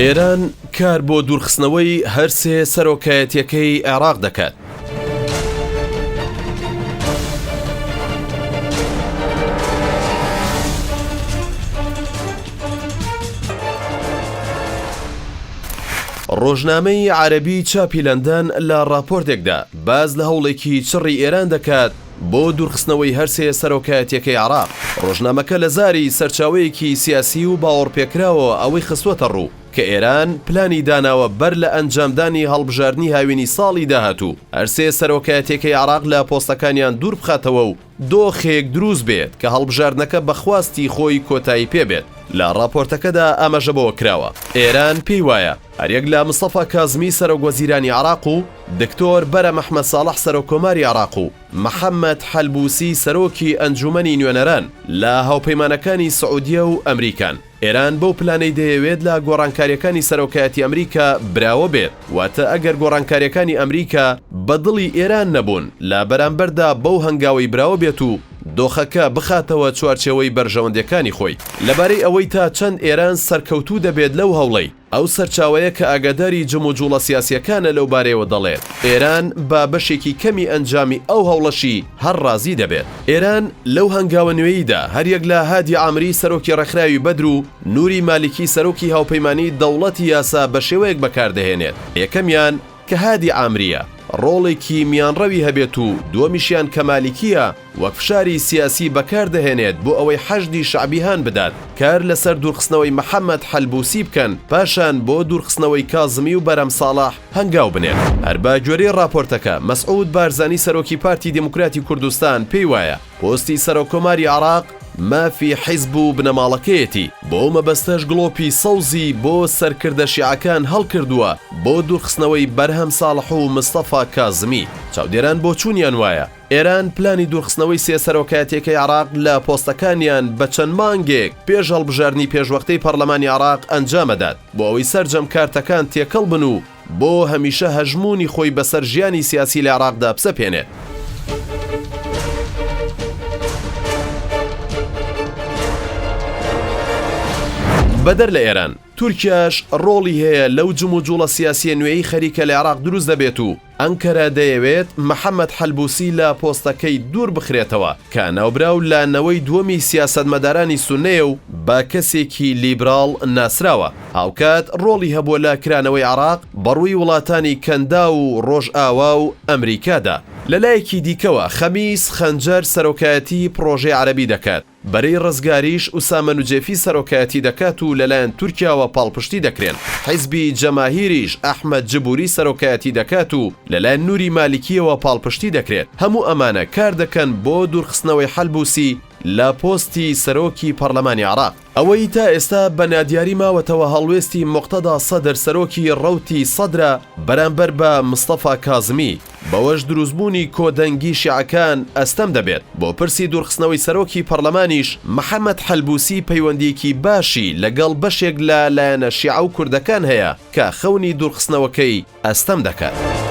ئێران کار بۆ دوورخستنەوەی هەرسێ سەرۆکایەتیەکەی عێراق دەکات. ڕۆژنامەی عەرەبی چاپی لەندەن لە ڕاپۆرتێکدا باس لە هەوڵێکی چڕی ئێران دەکات بۆ دوورخستنەوەی هەرسێ سەرۆکایەتیەکەی عێراق. ڕۆژنامەکە لە زاری سەرچاوەیەکی سیاسی و باوەڕپێکراوەوە ئەوەی خستووەتەڕوو کە ئێران پلانی داناوە بەر لە ئەنجامدانی هەڵبژاردنی هاوینی ساڵی داهاتوو هەرسێ سەرۆکایەتیەکەی عێراق لە پۆستەکانیان دووربخاتەوە و دۆخێک دروست بێت کە هەڵبژاردنەکە بە خواستی خۆی کۆتایی پێ بێت. لە ڕاپۆرتەکەدا ئاماژە بەوە کراوە، ئێران پێی وایە هەریەک لە مستەفا کازمی سەرۆک وەزیرانی عێراق و دکتۆر بەرەم ئەحمەد ساڵح سەرۆک کۆماری عێراق و محەمەد حەلبوسی سەرۆکی ئەنجوومەنی نوێنەران لە هاوپەیمانەکانی سعودیە و ئەمریکان. ئێران بەو پلانەی دەیەوێت لە گۆڕانکاریەکانی سەرۆکایەتی ئەمریکا براوە بێت، واتە ئەگەر گۆڕانکاریەکانی ئەمریکا بە دڵی ئێران نەبوون، لە بەرامبەردا بەو هەنگاوەی براوە بێت و دۆخەکە بخاتەوە چوارچێوەی بەرژەوەندیەکانی خۆی. لەبارەی ئەوەی تا چەند ئێران سەرکەوتوو دەبێت لەو هەوڵەی، ئەو سەرچاوەیە کە ئاگاداری جموجوڵە سیاسییەکانە لەو بارەیەوە دەڵێت، ئێران بە بەشێکی کەمی ئەنجامی ئەو هەوڵەشی هەر ڕازی دەبێت. ئێران لەو هەنگاوە نوێیدا هەریەک لە هادی عامری سەرۆکی ڕێکخراوی بەدر و نوری مالیکی سەرۆکی هاوپەیمانی دەوڵەتی یاسا بەشێوەیەک بەکاردەهێنێت، یەکەمیان کە هادی عامرییە ڕۆڵێکی میانڕەوی هەبێت و دووەمیشیان کە مالیکییە وەک فشاری سیاسی بەکار دەهێنێت بۆ ئەوەی حەشدی شەعبی هان بدات کار لەسەر دوورخستنەوەی محەمەد حەلبوسی بکەن پاشان بۆ دوورخستنەوەی کازمی و بەرهەم ساڵح هەنگاو بنێن. هەر بە گوێرەی ڕاپۆرتەکە، مەسعود بارزانی سەرۆکی پارتی دیموکراتی کوردستان پێی وایە پۆستی سەرۆککۆماری عێراق مافی حیزب و بنەماڵەکەیەتی، بۆ ئەو مەبەستەش گڵۆپی سەوزی بۆ سەرکردە شیعەکان هەڵکردووە بۆ دوورخستنەوەی بەرهەم ساڵح و مستەفا کازمی. چاودێران بۆچوونیان وایە، ئێران پلانی دوورخستنەوەی سێ سەرۆکایەتییەکەی عێراق لە پۆستەکانیان بە چەند مانگێک پێش هەڵبژاردنی پێشوەختەی پەرلەمانی عێراق ئەنجامەدات بۆ ئەوەی سەرجەم کارتەکان تێکەڵ بن و بۆ هەمیشە هەژموونی خۆی بەسەر ژیانی سیاسی لە عێراقدا بسەپێنێت. بەدەر لە ئێران، تورکیاش ڕۆڵی هەیە لەو جموجوڵە سیاسییە نوێی خەریکە لە عێراق دروست دەبێت و ئەنکەرە دەیەوێت محەمەد حەلبوسی لە پۆستەکەی دوور بخرێتەوە کە ناوبراو لە نەوەی دووەمی سیاسەتمەدارانی سوننەیە و بە کەسێکی لیبراڵ ناسراوە، هاوکات ڕۆڵی هەبووە لە کرانەوەی عێراق بەڕووی وڵاتانی کەنداو و ڕۆژئاوا و ئەمریکادا. لەلایەکی دیکەوە خەمیس خەنجەر سەرۆکایەتی پڕۆژەی عەرەبی دەکات، بەرەی ڕزگاریش ئوسامە نوجێفی سەرۆکایەتی دەکات و لەلایەن تورکیاوە پاڵپشتی دەکرێن، حیزبی جەماهیریش ئەحمەد جبوری سەرۆکایەتی دەکات و لەلایەن نوری مالیکییەوە پاڵپشتی دەکرێت، هەموو ئەمانە کار دەکەن بۆ دوورخستنەوەی حەلبوسی لە پۆستی سەرۆکی پەڕلەمانی عێراق. ئەوەی تا ئێستا بە نادیاری ماوەتەوە هەڵوێستی موقتەدا سەدر سەرۆکی ڕەوتی سەدرە بەرامبەر بە مستەفا کازمی، بەوەش دروستبوونی کۆدەنگی شیعەکان ئەستەم دەبێت، بۆ پرسی دوورخستنەوەی سەرۆکی پەڕلەمانیش محەمەد حەلبوسی پەیوەندییەکی باشی لەگەڵ بەشێک لە لایەنە شیعە و کوردەکان هەیە کە خەونی دوورخستنەوەکەی ئەستەم دەکات.